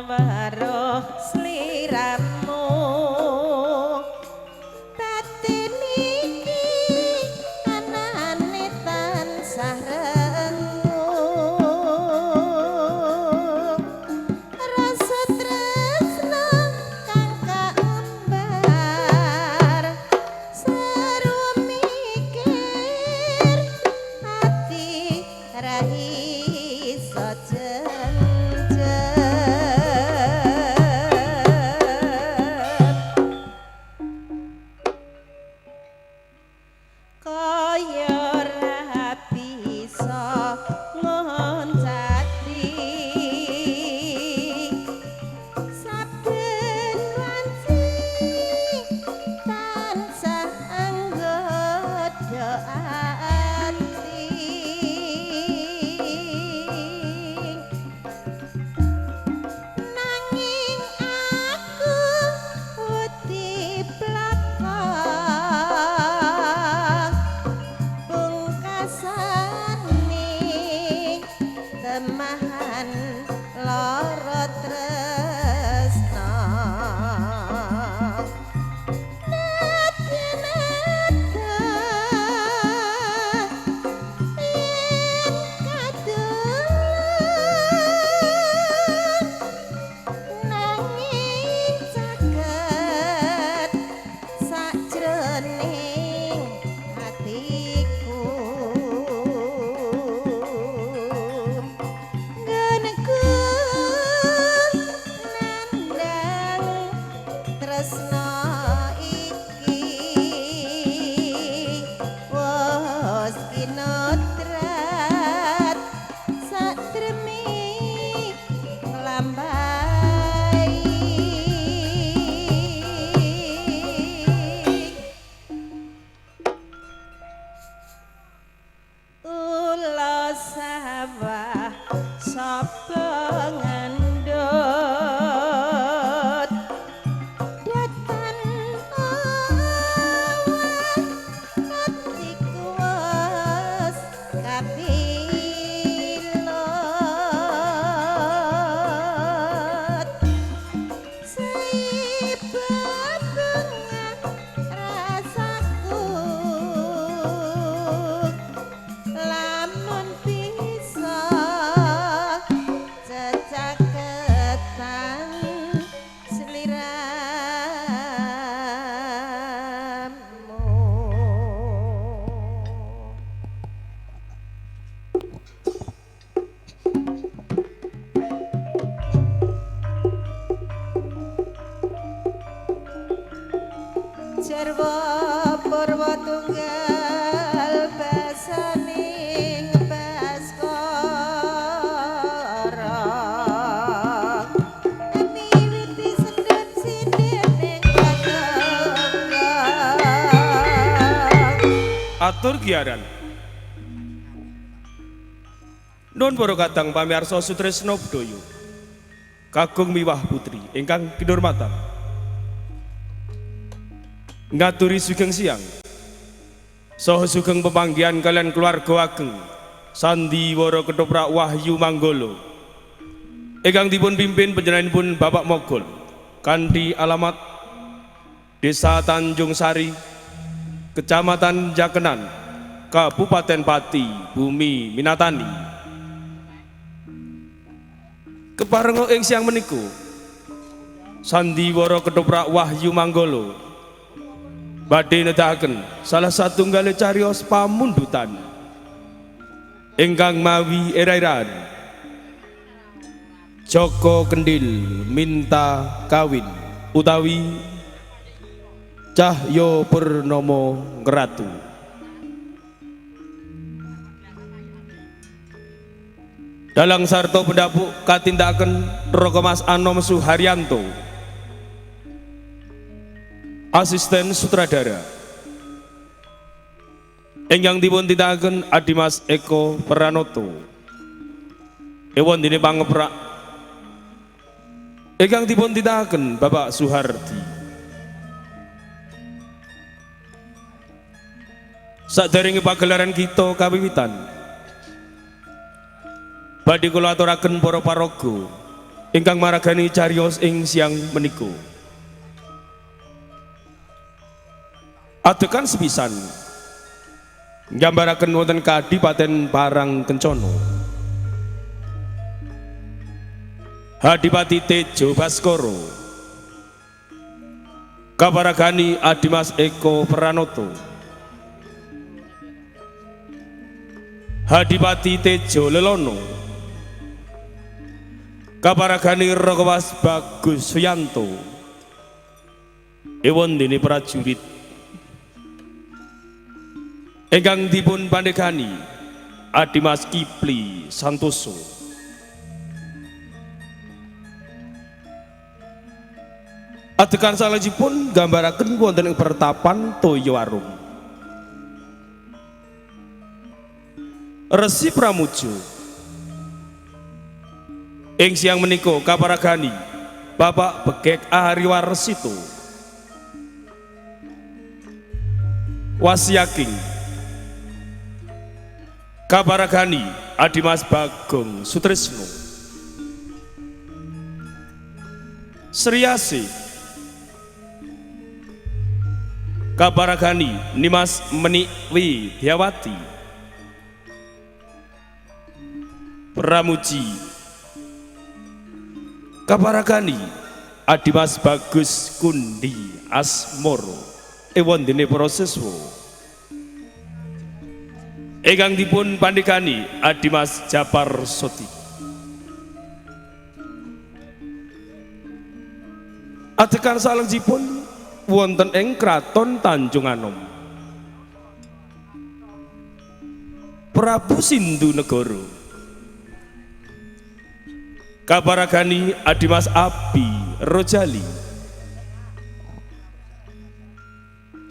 Weruh sliramu batin iki anane tansah rengung rasa tresna kang kaembar seru mikir ati ra iso jenjem kaya ora bisa ngoncati saben wanci tansah anggodha ati nanging aku wedi plaka pungkasane temahan lara tresna nadyan yen kadung nanging caket sajroning atiku nggonku nandang tresna iki wis kinodrat satremi nglambai. Ula sawah sapa ngandhut datan owah atiku wis kapilut saiba bengah rasaku lamun bisa cecaketan sliramu. Jarwa purwa tunggal basaning Baskara miwiti sendhet sindening katenggang. Atur giaran. Nun para kadang pamirsa sutresna budaya. Kakung miwah putri ingkang kinurmatan. Ngaturi sugeng siang. Saha sugeng pepanggihan kalian keluarga ageng Sandiwara Ketoprak Wahyu Manggolo. Ingkang dipun pimpin panjenenganipun Bapak Mogol kanthi alamat Desa Tanjung Sari, Kecamatan Jakenan, Kabupaten Pati, Bumi Minatani. Keparenga ing siang meniku Sandiwara Ketoprak Wahyu Manggolo badhe nedahaken salah satunggale cariyos pamundutan ingkang mawi era-eraan Joko Kendil minta kawin utawi Cahyo Purnomo Ngratu. Dalang sarta pendapuk katindakaken Raka Mas Anom Suharyanto, asisten sutradara ingkang dipun tindakaken Adimas Eko Pranoto. Ewon dene pangeprak ingkang dipun tindakaken Bapak Suhardi. Saderenge pagelaran kita kawiwitan, badhe kula aturaken para paraga Ingkang maragani cariyos ing siang menika. Adegan sepisan nggambaraken wonten Kadipaten Parang Kencana. Hadipati Tejo Baskoro kaparagani Adimas Eko Pranoto. Hadipati Tejo Lelono kaparagani Rakawas Bagus Suyanto. Ewon dene prajurit ingkang dipun pandegani Adimas Kipli Santoso. Adegan salajengipun nggambaraken wonten ing pertapan Toyo Arum. Resi Pramujo ing siang menika kaparagani Bapak Begek Ari Warsito Wasiaking kaparagani Adimas Bagong Sutrisno. Sriasi kaparagani Nimas Menik Widyawati. Pramuji kaparagani Adimas Bagus Kundi Asmoro. Ewon dene para siswa ingkang dipun pandhegani Adimas Japar Soti. Adegan salajengipun wonten ing Kraton Tanjung Anom. Prabu Sindu Negara kaparagani Adimas Abi Rojali.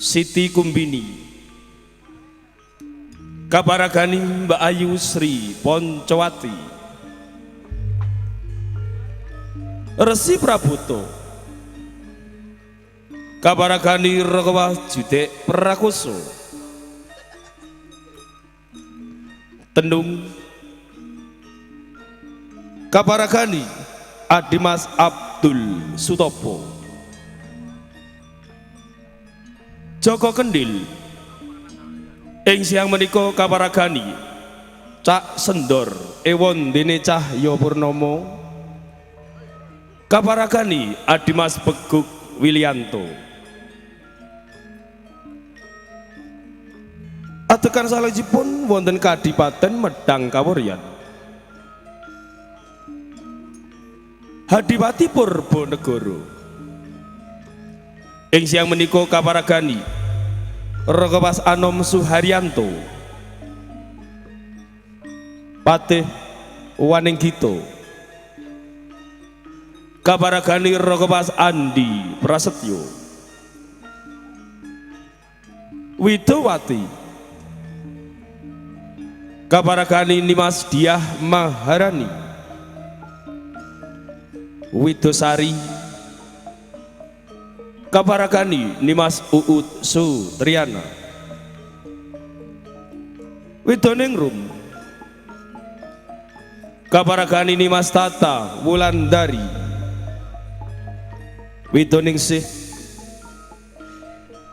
Siti Kumbini kaparagani Mbak Ayu Sri Poncowati. Resi Praboto kaparagani Rakawa Judek Prakoso. Tenung kaparagani Adimas Abdul Sutopo. Joko Kendil ing siang menika kaparagani Cak Sendor ewon dene Cahya Purnomo kaparagani Adimas Beguk Wilianto. Adegan salajengipun wonten Kadipaten Medang Kawuryan. Hadipati Purbanegara ing siang menika kaparagani Rakawas Anom Suharyanto. Patih Waninggito kaparagani Rakawas Andi Prasetyo. Widowati kaparagani Nimas Diah Maharani. Widosari kaparagani Nimas Uut Sutriana. Widoningrum kaparagani Nimas Tata Wulandari. Widoningsih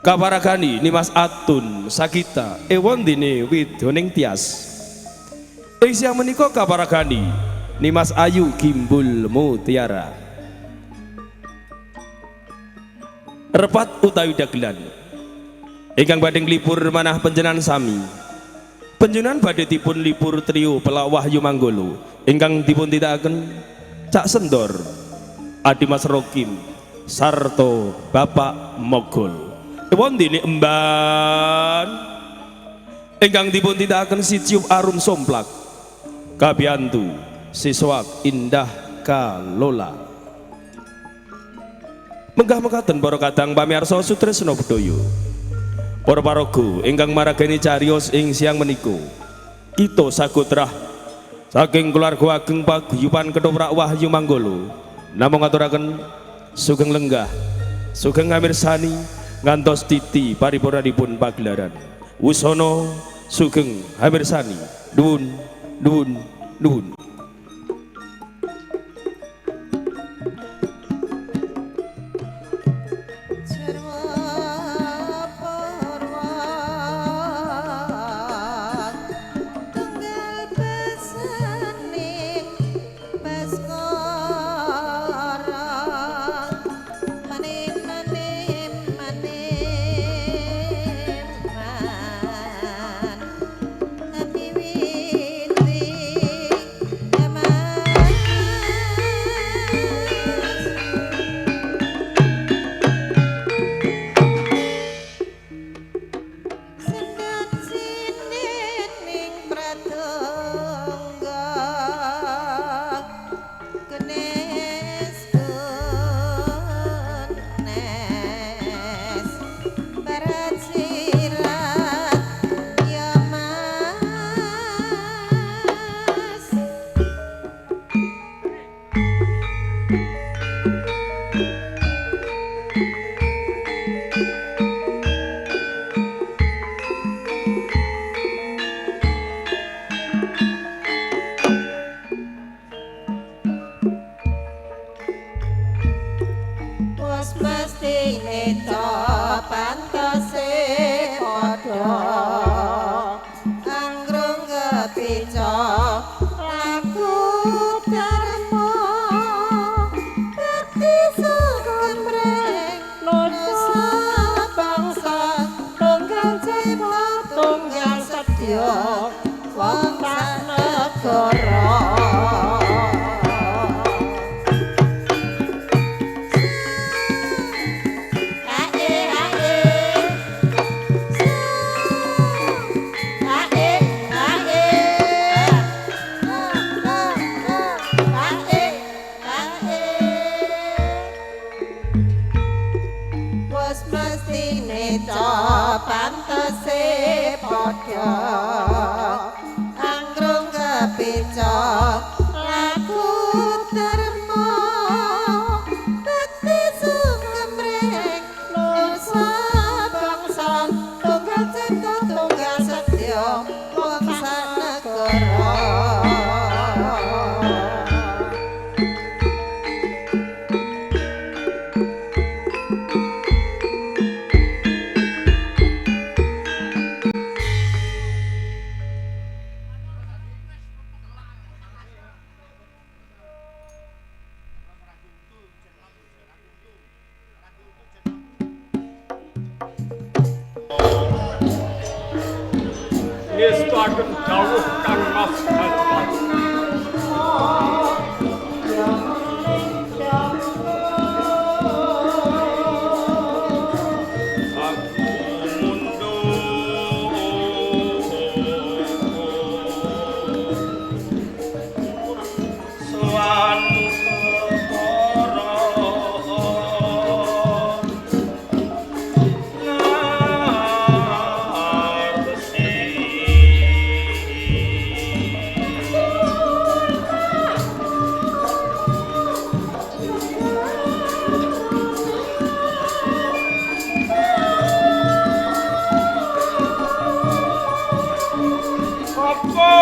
kaparagani Nimas Atun Sakita. Ewon dene Widoning Tias. Ing siang menika kaparagani Nimas Ayu Gimbul Mutiara. Repat utawi dagelan ingkang badhe nglipur manah panjenengan sami. Panjenengan badhe dipun lipur trio Pelak Wahyu Manggolo ingkang dipun tindakaken Cak Sendor, Adimas Rokim, sarta Bapak Mogol. Ewon dene emban ingkang dipun tindakaken Si Ciup Arum Somplak kabiyantu Siswak Indah Kalola. Menggah mekaten para kadang pamirsa sutresna budaya. Para paraga ingkang maragani cariyos ing siang menika. Kita sagotrah saking keluarga ageng paguyuban Ketoprak Wahyu Manggolo namung ngaturaken sugeng lenggah, sugeng ngamirsani ngantos titi paripurnanipun pagelaran. Wusana sugeng hamirsani. Nuwun nuwun nuwun. mestine pantese padha anggrung kepica laku dharma bekti sukemreng nusa bangsa tunggal cipta tunggal sedya wong sak negara. Pantese padha anggrung kepica laku dharma bekti sukemreng nusa bangsa tunggal cipta tunggal sedya wong sak negara. Ngestuaken dawuh Kang Mas Adipati. Aku mundur sowan perkara ngarsi. Apa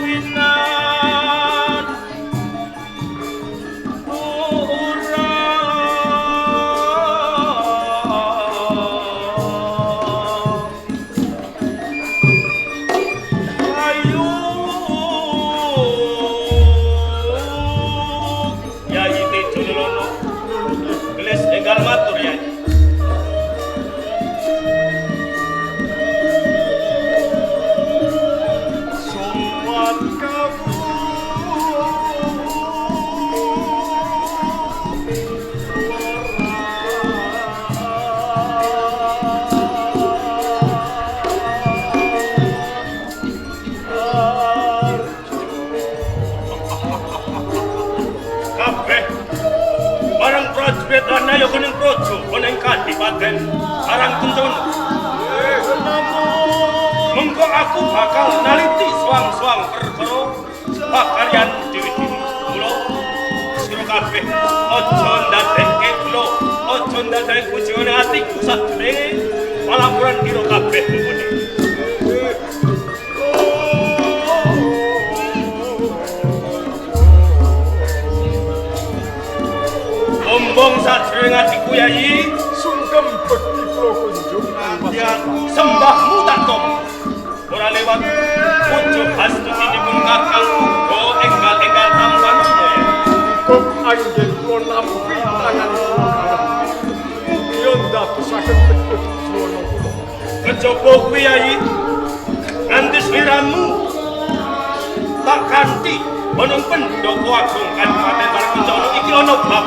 winan ora ayu Yayi Tejo Lelono gelis enggal matur Yayi. Sowan kawuh Kabeh barang prajurit lan nayoga ning praja ana ing kadipaten Karangkencana. Mengko aku bakal naliti suang-suang perkara pakaryan dewi-dewi. Mula sira kabeh aja ndadekke kula, aja ndadekke kuciwane atiku sadurunge palapuran dira kabeh mengkone. Ombong sajroning atiku Yayi, sungkem bekti kula kunjung Kang Mas Adipati. Sembahmu tak tompo. Ora lewat pujo hastutinipun kakang uga enggal-enggal tampanana ya. Kok anggen kula nampi tangan kula kanan. Mugi ndadosaken teguh juwana kula. Kejaba kuwi Yayi, nganti sliramu tak kanthi ana pendhapa agung Kadipaten Karangkencana iki ana bab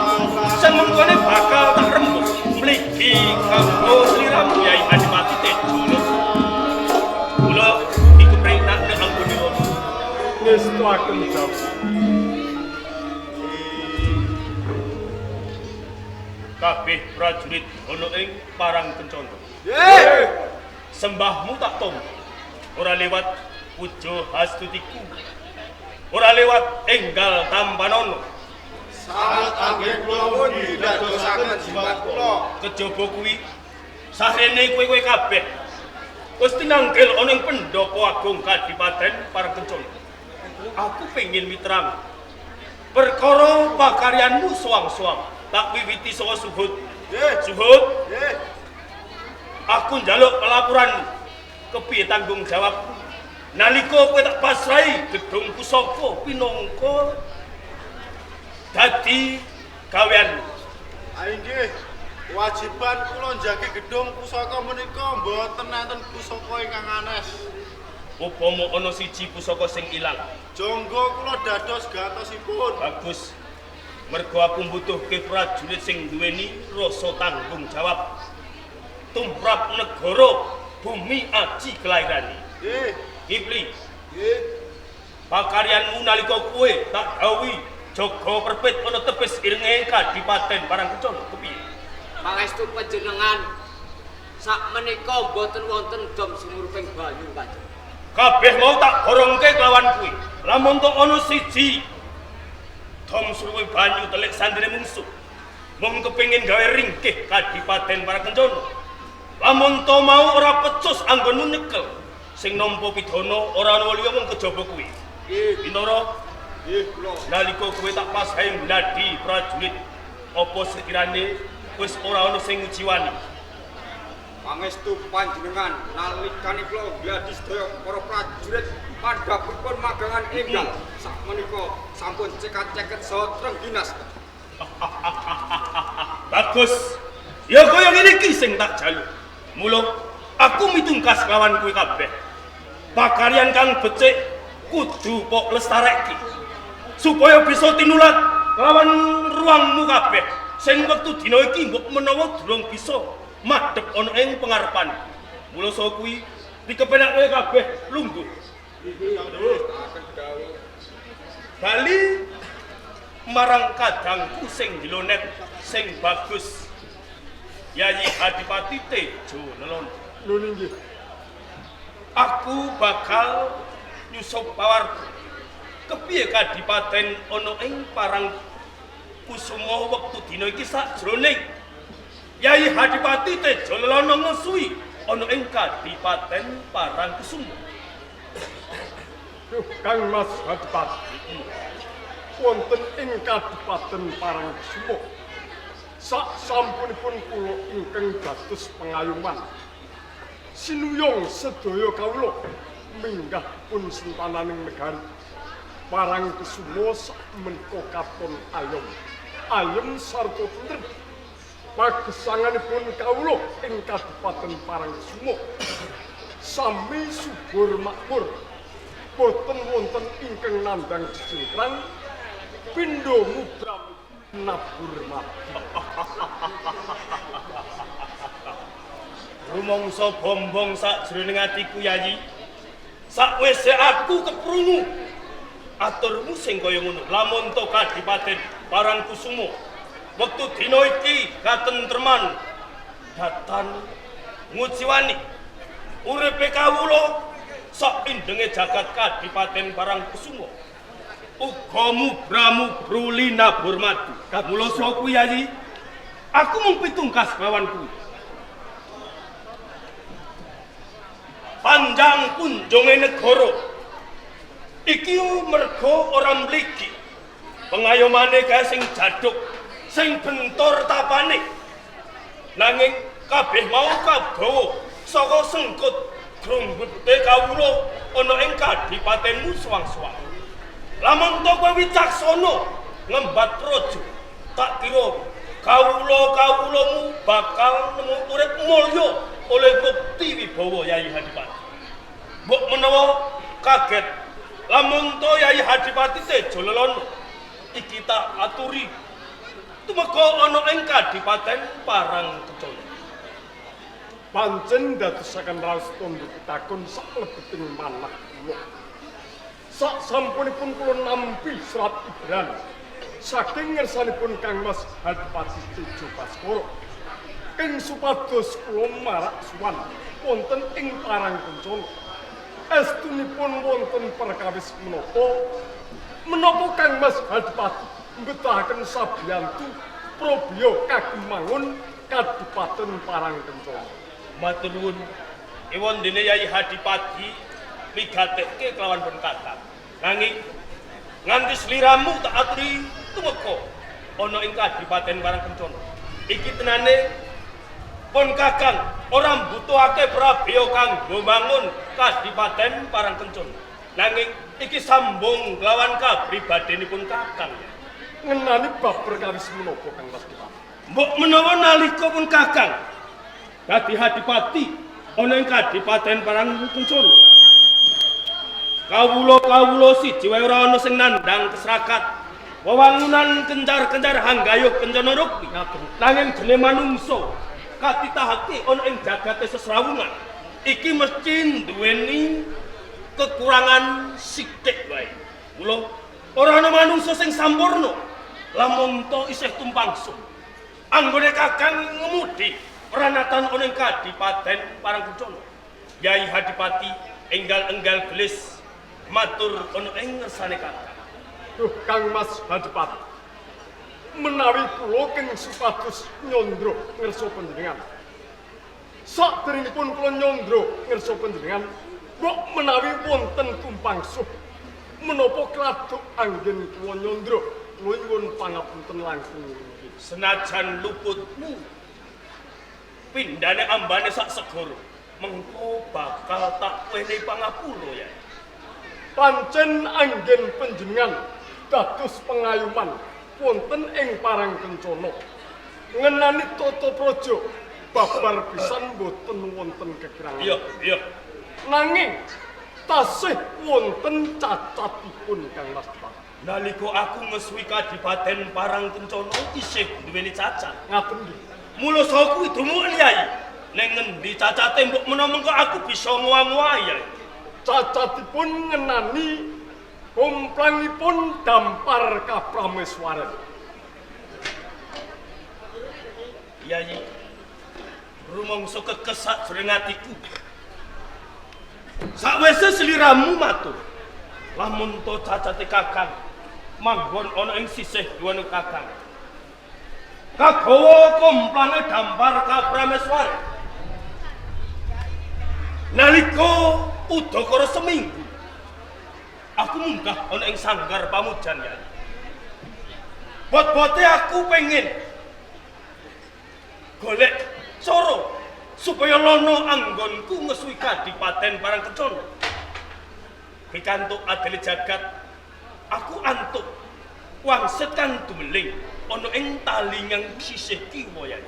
sing mengkone bakal tak rembug mligi kanggo sliramu Yayi Adipati Tejo. Kula iku perintah anggone ngono. Ngestuaken dawuh. Kabeh prajurit ana ing Parangkencana. Nggih. Sembahmu tak tompo. Ora lewat puja hastutiku. Ora lewat enggal tampanono. Sanget anggen kula mugi ndadosaken jimat kula. Kejaba kuwi sahrene kowe-kowe kabeh wis tinanggil ana ing pendhapa agung Kadipaten Parangkencana. Aku pengin mitrang perkara pakaryanmu suang-suang. Tak wiwiti saka Suhud. Nggih. Suhud, Nggih. aku njaluk pelaporanmu. Kepiye tanggung jawabku? Nalika kowe tak pasrahi gedung pusaka pinangka dadi gaweanmu. Inggih. Kewajiban kula njagi gedung pusaka menika mboten enten pusaka ingkang anes. Upama ana siji pusaka sing ilang, Jangga kula dados gantosipun. Bagus. Mergo aku mbutuhke prajurit sing duweni rasa tanggung jawab tumrap negara bumi aji kelairane. Nggih. Kipli, Nggih. pakaryanmu nalika kowe tak dawuhi jaga perpit ana tepis irenge kadipaten Parangkencana kepiye? Pangestu panjenengan sak menika mboten wonten dom sumuruping banyu, Kanjeng. Kabeh mau tak gorongke kelawan kuwi. Lamun tok ana siji dom suruwe banyu telik sandine mungsuh, mung kepengin gawe ringkih kadipaten Parangkencana. Lamun to mau ora pecus anggonmu nyekel, sing nampa pidana ora ana liya mung kejaba kuwi. Nggih. Bintara, Nggih kula. nalika kowe tak pasahi gladi prajurit, apa sekirane wis ora ana sing ngujiwani? Pangestu panjenengan nalikane kula gladi sedaya para prajurit pandhapipun magangan enggal sak menika sampun cekat-ceket saha trengginas. Bagus. Ya kaya ngene iki sing tak jaluk. Mula aku mitungkas lawan kowe kabeh. Pakaryan kang becik kudu pok lestarekke supaya bisa tinulat lawan ruangmu kabeh. Sing wektu dina iki mbok menawa durung bisa madhep ana ing pengarepan. Mula saka kuwi dikepenak kowe kabeh lungguh. Bali marang kadangku sing jlonet sing bagus. Yayi Adipati Tejo Lelono. Lho nggih. Aku bakal nyusup pawarga. Kepiye kadipaten ana ing Parang Kusuma wektu dina iki sakjroning Yayi Adipati Tejo Lelono ngesuwi ana ing kadipaten Parang Kusuma. Duh, Kang Mas Adipati. Wonten ing kadipaten Parang Kusuma. Sak sampunipun kula ingkang dados pengayuman. Sinuyung sedaya kawula minggah pun sentananing negari. Parang Kusuma sak menika katon ayom. Ayem sarta tentrem. Pagesanganipun kawula ing kadipaten Parang Kusuma sami subur makmur. Boten wonten ingkang nandhang jejingkrang, pindha mubram nabur madu. Rumangsa bombong sakjroning atiku Yayi. Sakwise aku keprungu aturmu sing kaya ngono, lamun to kadipaten Parang Kusuma wektu dina iki katentreman datan nguciwani uripe kawula sak indenge jagat kadipaten Parang Kusuma uga mubra-mubru linabur madu. Mula saka kuwi Yayi, aku mung pitungkas lawan kuwi. Panjang kunjunge negara iki merga ora mligi pengayomane kae sing jaduk sing bentor tapane, nanging kabeh mau kagawa saka sengkut grumbete kawula ana ing kadipatenmu suwang-suwang. Lamun to kowe wicaksana ngembat praja, tak kira kawula-kawulamu bakal nemu urip mulya oleh bukti wibawa Yayi Adipati. Mbok menawa kaget lamun to Yayi Adipati Tejo Lelono iki tak aturi tumeka ana ing kadipaten Parang Kencana. Pancen dadosaken raos tondo pitakon saklebeting manah kula. Sak sampunipun kula nampi serat ibran saking ngersanipun Kang Mas Adipati Tejo Baskara ing supados kula marak suwan wonten ing Parang Kencana. Estunipun wonten perkawis menapa menapa Kang Mas Adipati mbetahaken sabiyantu probya kagem mangun kadipaten Parang Kencana. Matur nuwun. Ewon dene Yayi Adipati migatekke kelawan pun kakang. Nanging nganti sliramu tak aturi tumeka ana ing Kadipaten Parangkencana. Iki tenane pun Kakang ora mbutuhake prabeya kanggo mangun Kadipaten Parangkencana. Nanging iki sambung lawan kapribadenipun Kakang. Ngenani bab perkawis menapa, Kang Mas Dipati? Mbok menawa nalika pun Kakang dadi hadipati ana ing Kadipaten Parangkencana. Kawula-kawula siji wae ora ana sing nandhang kesrakat. Wewangunan kencar-kencar hanggayuh kencana rukmi. Nanging jenenge manungsa katitahake ana ing jagate sesrawungan. Iki mesti duweni kekurangan sithik wae. Mula ora ana manungsa sing sampurna lamun to isih tumpangsu. Anggone Kakang ngemudi pranatan ana ing Kadipaten Parangkencana. Yai Hadipati enggal-enggal gelis matur ana ing ngersane Kakang. Duh, Kang Mas Hadipati. Menawi kula keng supados nyandra ngersa panjenengan. Saderengipun kula nyandra ngersa panjenengan, mbok menawi wonten tumpangsuh menapa kladuk anggen kula nyandra, kula nyuwun pangapunten langkung inggih. Senajan luputmu pindhane ambane sak segara, mengko bakal tak wenehi pangapura ya. Pancen anggen panjenengan dados pengayuman wonten ing Parangkencana. Ngenani tata praja babar pisan boten wonten kekirangan. Iya, iya. Nanging tasih wonten cacatipun, Kang Mas Dipati. Nalika aku ngesuwi Kadipaten Parangkencana isih duweni cacat. Ngaten nggih. Mula saka kuwi dumuken Yai. Ning ngendi cacate mbok menawa mengko aku bisa ngowa-ngowahi Yai. Cacatipun ngenani komplangipun dampar kaprameswaran. Yai, rumangsa kekes sakjroning atiku. Sakwise sliramu matur, lamun to cacate Kakang manggon ana ing sisih duwane Kakang. Kagawa komplange dampar kaprameswara. Nalika udakara seminggu, aku munggah ana ing sanggar pamujan Yai. Bot-bote aku pengen golek cara supaya lono anggonku ngesuwi Kadipaten Parangkencana. Pikantuk adile jagat, aku antuk wangsit kang dumeling ana ing talingang sisih kiwa Yai.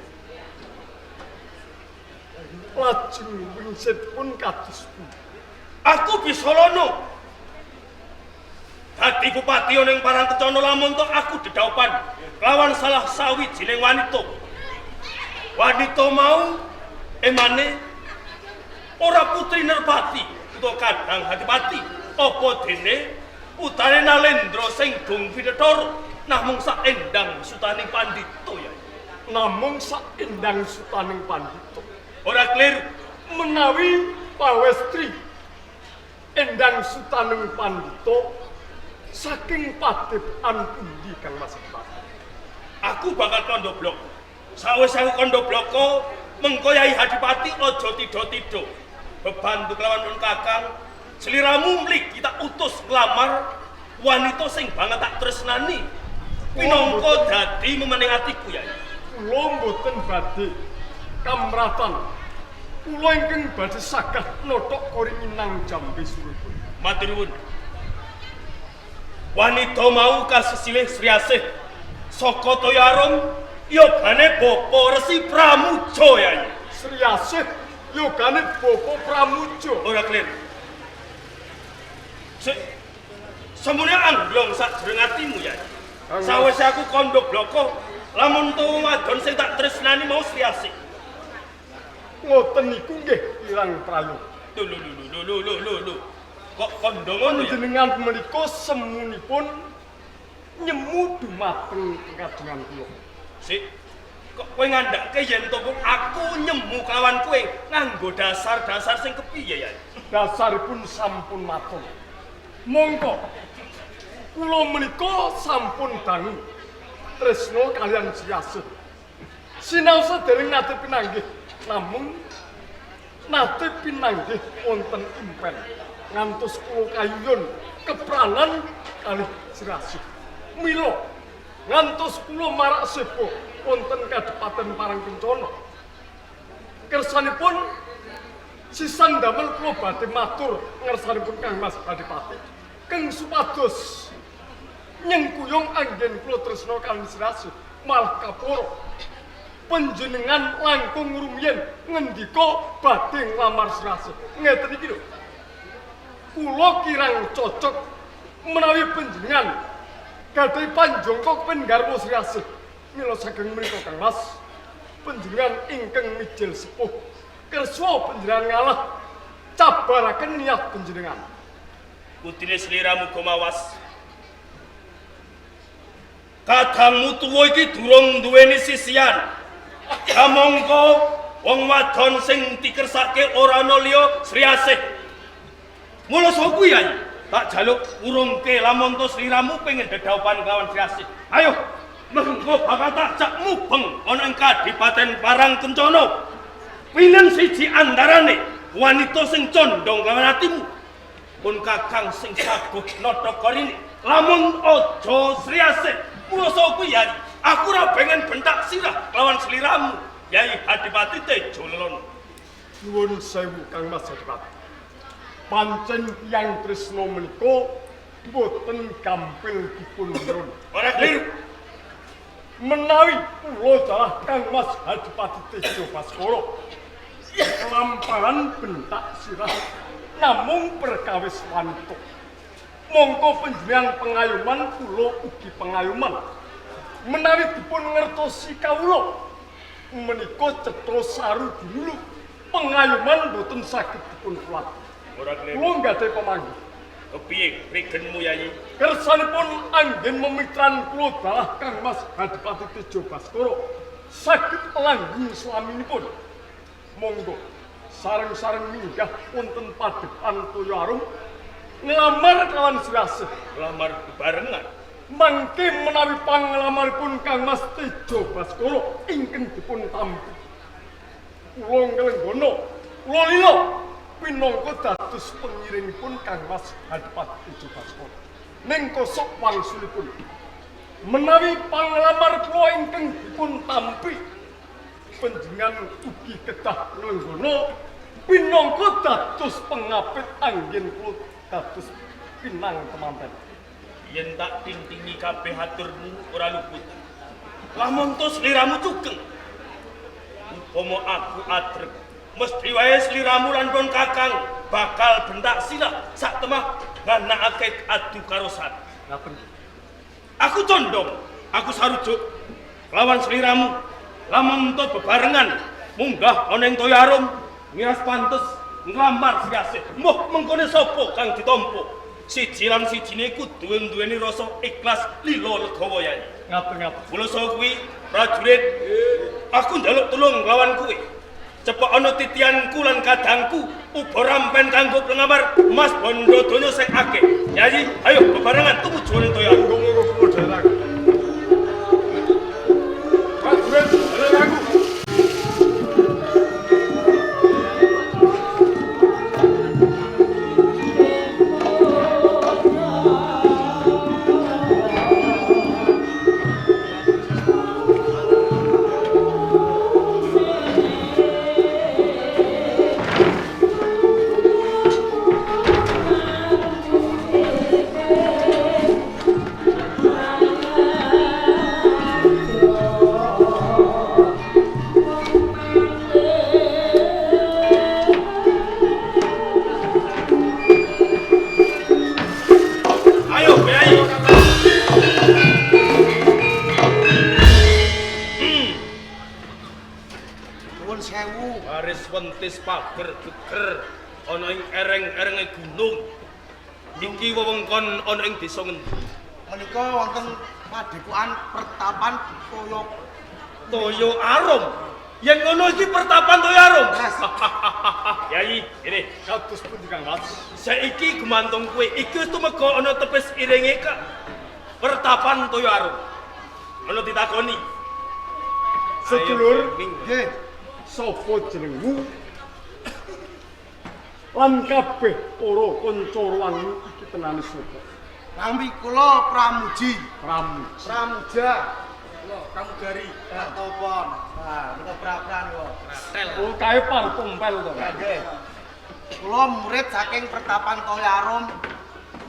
Lajeng wingsitpun kados pundi? Aku bisa lono dadi bupati ana ing Parangkencana lamun to aku dedhaupan lawan salah sawijining wanita. Wanita mau emane ora putri Nerpati utawa kadang Hadipati, apa dene putane Nalendra sing gung Bidadara namung sak endang sutaning pandhita ya. Namung sak endang sutaning pandhita. Ora keliru. Menawi pawestri endang sutaning pandhita saking padepokan pundi, Kang Mas Dipati? Aku bakal kandha bloko. Sawise aku kandha bloko, mengko Yai Hadipati aja tidha-tidha. Bebantu kelawan pun Kakang, sliramu mligi tak utus nglamar wanita sing banget tak tresnani. Pinangka dadi memening atiku Yai. Kula mboten badhe kamratan. Kula ingkang badhe sagah nothok koringinang jambe suripun. Matur nuwun. Wanita mau kasesilih Sri Asih saka Toya Arum yogane Bapa Resi Pramuja Yai. Sri Asih yogane Bapa Pramuja. Ora keliru. Sik, semune angglong sakjroning atimu Yai. Sawise aku kandha bloko, lamun to wadon sing tak tresnani mau Sri Asih. Ngoten niku nggih kirang prayoga. Lho lho lho lho lho lho lho. Kok kandha ngono ya? Panjenengan menika semunipun nyemu dumateng kajengan kula. Sik, kok kowe ngandhake yen to aku nyemu kelawan kowe nganggo dasar-dasar sing kepiye ya? Dasaripun sampun matur. Mongko kula menika sampun dangu tresna kaliyan Sri Asih. Sinaosa dereng nate pinanggih, namung nate pinanggih wonten impen ngantos kula kayuyun kepranan kalih Sri Asih. Mila Ngantos kula marak sebo wonten Kadipaten Parangkencana. Kersanipun sisan damel kula badhe matur ngersanipun Kang Mas Adipati keng supados nyengkuyung anggen kula tresna kaliyan Sri Asih malah kapura. Panjenengan langkung rumiyin ngendika badhe nglamar Sri Asih. Ngeten iki lho. Kula kirang cocok menawi panjenengan gadhahi panjangka kepen garwa Sri Asih. Mila saking menika Kang Mas, panjenengan ingkang mijil sepuh kersa panjenengan ngalah cabaraken niat panjenengan. Kudune sliramu gomawas. Kadangmu tuwa iki durung duweni sisian. Kamangka wong wadon sing dikersake ora ana liya Sri Asih. Mula saka kuwi ayo tak jaluk urungke lamun to sliramu pengen dedhaupan kelawan Sri Asih. Ayo, mengko bakal tak jak mubeng ana ing Kadipaten Parangkencana. Pinen siji antarane wanita sing condong kelawan atimu. Pun kakang sing saguh nata korini lamun aja Sri Asih. Mula saka kuwi Yai, aku ora pengen bentak sirah kelawan sliramu Yai Adipati Tejo Lelono. Nuwun sewu Kang Mas Adipati. Pancen tiyang tresna menika boten gampil dipun nyuwun. Ora keliru. Menawi kula dalah Kang Mas Adipati Tejo Baskara kelampahan bentak sirah namung perkawis wanita. Mongko panjenengan pengayoman kula ugi pengayoman. Menawi dipun ngertosi kawula menika cetha saru dinulu pengayoman boten saged dipun kulat. Ora keliru. Kula nggadhahi pemanggih. Kepiye regenmu Yai? Kersanipun anggen memitran kula dalah Kang Mas Adipati Tejo Baskara saged langgeng slaminipun. Monggo sareng-sareng minggah wonten padepan Toya Arum nglamar kelawan Sri Asih. Nglamar bebarengan. Mangke menawi panglamaripun Kang Mas Tejo Baskara ingkang dipun tampi. Kula nglenggana, kula lila pinangka dados pengiringipun Kang Mas Adipati Tejo Baskara. Ning kosok wangsulipun menawi panglamar kula ingkang dipun tampi panjenengan ugi kedah nglenggana pinangka dados pengapit anggen kula dados pinang temanten. Yen tak tintingi kabeh aturmu ora luput. Lamun to sliramu cugeng. Upama aku adrek, mesti wae sliramu lan pun kakang bakal bentak sirah sak temah nganakake adu karo sat. Ngaten. Aku condong, aku sarujuk lawan sliramu. Lamun to bebarengan munggah ana ing Toya Arum miras pantes nglamar Sri Asih. Mbuh mengkone sapa kang ditampa? Siji lan sijine kudu duweni rasa ikhlas lila legawa Yai. Ngaten-ngaten. Mula saka kuwi prajurit, aku njaluk tulung lawan kuwe. Cepok ana titianku lan kadangku uba rampen kanggo plengamar Mas bondo donya sing akeh. Yai, ayo bebarengan tumuju ning Toya Arum. Monggo kula dherek. Prajurit, dherek aku. Ayo, Yai. Nuwun sewu. Baris wentis pager geger ana ing ereng-erenge gunung. Iki wewengkon ana ing desa ngendi? Menika wonten padepokan Pertapan Toya Toya Arum. Yen ngono iki Pertapan Toya Arum. Yes. Yai, ini Kados pundi Kang Mas? saiki gumantung kowe iki wis tumeka ana tepis iringe ka Pertapan Toya Arum. Ana ditakoni. Sedulur, Nggih. sapa jenengmu? Lan kabeh para kanca ruangmu iki tenane sapa? Nami kula Pramuji. Pramuji. Pramuja. Kula Pramugari tak topon. Nah, menika pra-pra niku. Oh, kae partompel to. Nggih. Kula murid saking Pertapan Toyarum.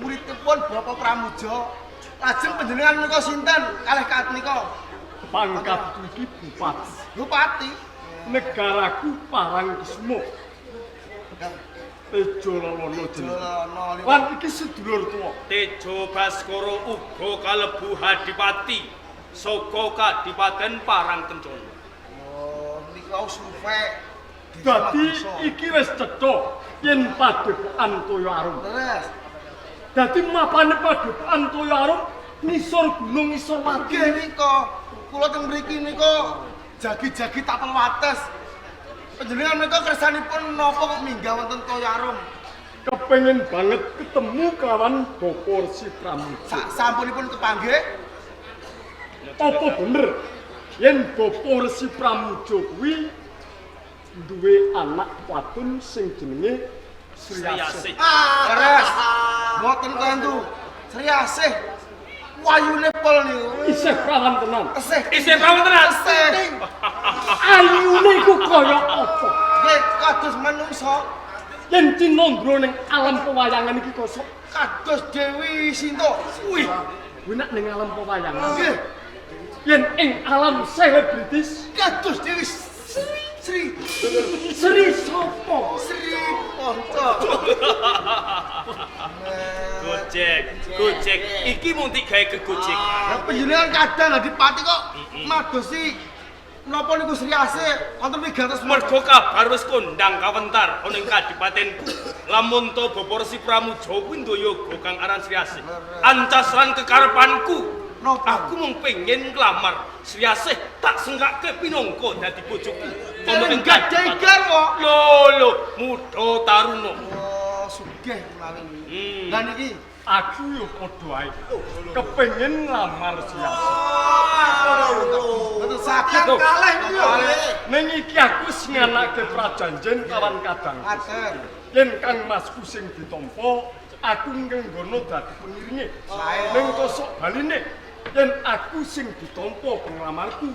Muridipun Bapak Pramuja. Lajeng panjenengan menika sinten? Kalih kaat nika. Pangkatku iki bupati. Bupati. Negaraku Parangkismo. Tejo Lolono jenenge. Jolana Lan iki sedulur tuwa. Tejo Baskara uga kalebu Hadipati saka Kadipaten Parangkencana. Oh, niku wau survei. Dadi iki wis cetha yen padepokan Toyo Arum. Terus. Dadi mapane padepokan Toyo Arum ngisor gunung ngisor watu. Nggih nika, kula teng mriki nika jagi-jagi tapel wates. Panjenengan menika kersanipun napa kok minggah wonten Toyarum? Kepengin banget ketemu kawan Bapak Resi Pramuja. Sak sampunipun kepanggih, Apa bener yen Bapak Resi Pramuja kuwi duwe anak wadon sing jenenge Sri Asih. Sri Asih. Leres. Mboten tentu. Sri Asih wayune pol niku. Isih prawan tenan. Esih. Isih prawan tenan? Esih. Ayune iku kaya apa? Nggih kados manungsa, Yen cinandra ning alam pewayangan iki kosok kados Dewi Sinta. kuwi. Kuwi nak ning alam pewayangan. Nggih, Yen ing alam selebritis kados Dewi Sri Sri Sri sapa? Sri Ponco. Gojek, Gojek. Iki mung digawe kegojek. Lah panjenengan kadang Adipati kok madosi napa niku Sri Asih wonten wigatos Mergo kabar wis kondang kawentar ana ing kadipatenku. Lamun to Bapak Resi Pramuja kuwi duwe yoga kang aran Sri Asih. Ancas lan kekarepanku. Napa? Aku mung pengen nglamar Sri Asih tak sengkake pinangka dadi bojoku. Ana ing gadhahi kadipaten. garwa. Lho lho, muda taruna. Oh, sugih menawi. Lah niki Aku yo padha ae. Kepengin nglamar Sri Asih. mboten saged Kalih niku yo. Ning iki aku wis nganake prajanjen kawan kadang. Ngaten. Yen Kang Masku sing ditampa, aku ngenggono dadi pengiringe. Sae. Ning kosok baline, yen aku sing ditampa penglamarku,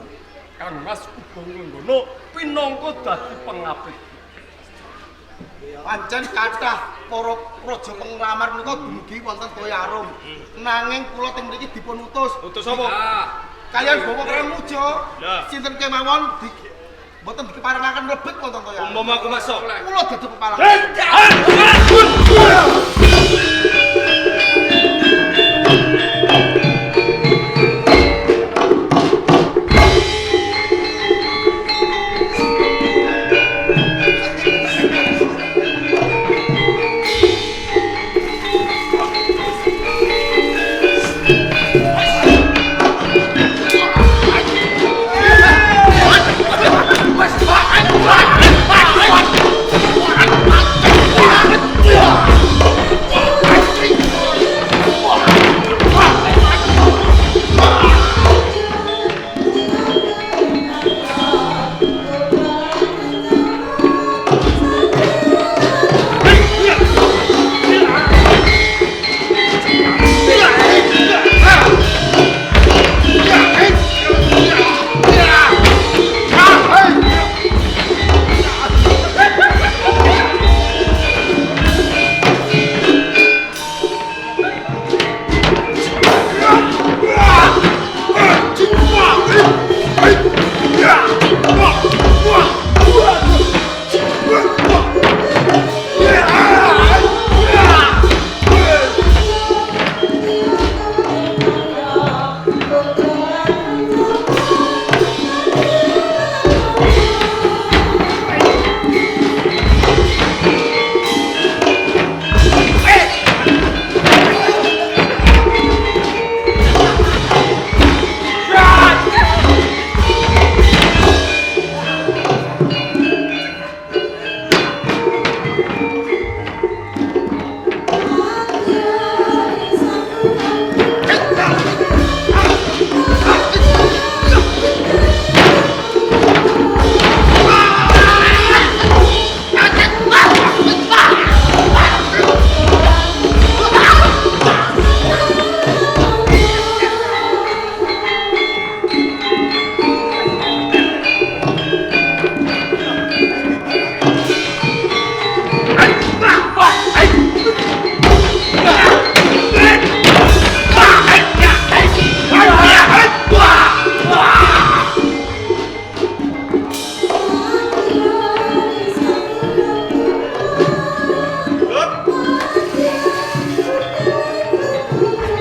Kang Mas uga ngenggono pinangka dadi pengapit. Pancen kathah para praja penglamar menika dumugi wonten Toyarum. Nanging kula teng mriki dipun utus Utus sapa? kalian Bapak Pramuja. Lah. Sinten kemawon di mboten dikeparengaken mlebet wonten Toyarum. Umpama aku masuk. Kula dadi pepalang.